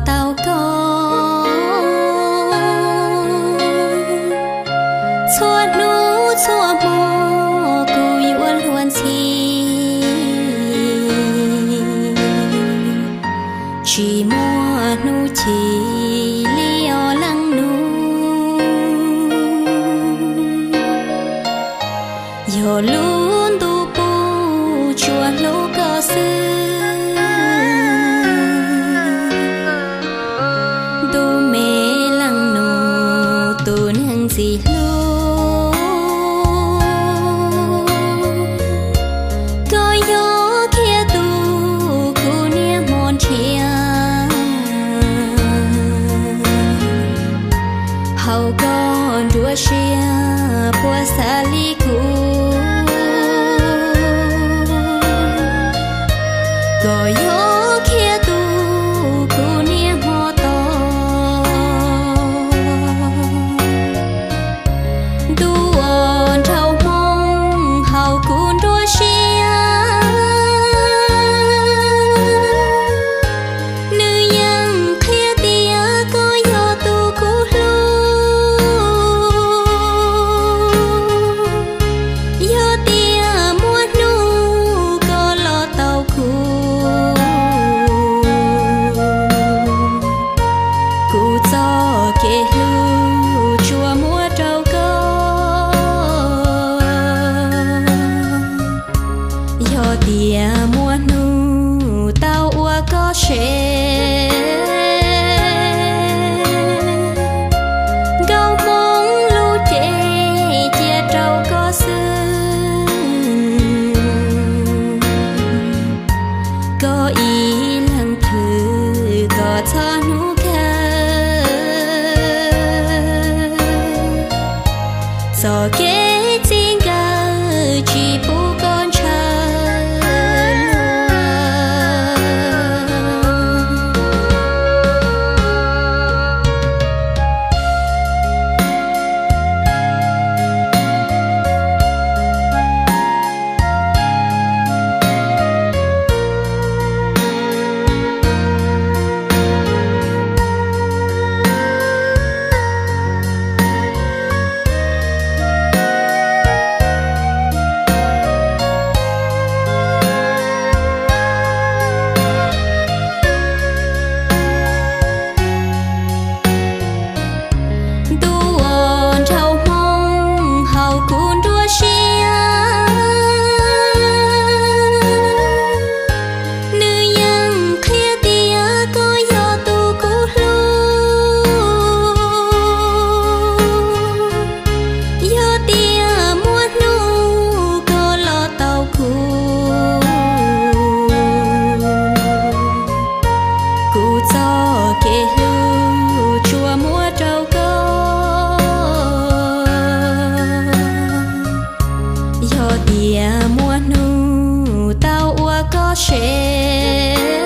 tau koj. Txhua hnub txhua hmo kuv yuav luag ntxhi, tsis muaj hnub chim li os leej nus. Yog lub ntuj puv tsuas hlub koj xwb, ntuj me leej nus tus neeg ntxim hlub. Koj yog kiag tus kuv niaj hmo nrhiav, hauv koj nruab siab puas xav li kuv. Koj yog kiag tus kuv niaj hmo tos, ntuj uas nrhau hmoo hauv kuv nruab siab. Nws yeej qhia tias koj yog tus kuv hlub, yog tias muaj hnub koj los tau kuv, kuv txoj kev hlub tsuas muab rau koj. Yog tias muaj hnub tau ua koj tsev, nkauj hmoob lub cev cia rau koj xwb. Koj ib leeg thwm kom txog hnub kawg, txoj kev txij nkawm tsis pub koj ntshaw luag. Ntuj uas nrhau hmoo hauv kuv nruab siab, nws yeej qhia tias koj yog tus kuv hlub. Yog tias muaj hnub koj los tau kuv, kuv txoj kev hlub tsuas muab rau koj. Yog tias muaj hnub tau ua koj tsev,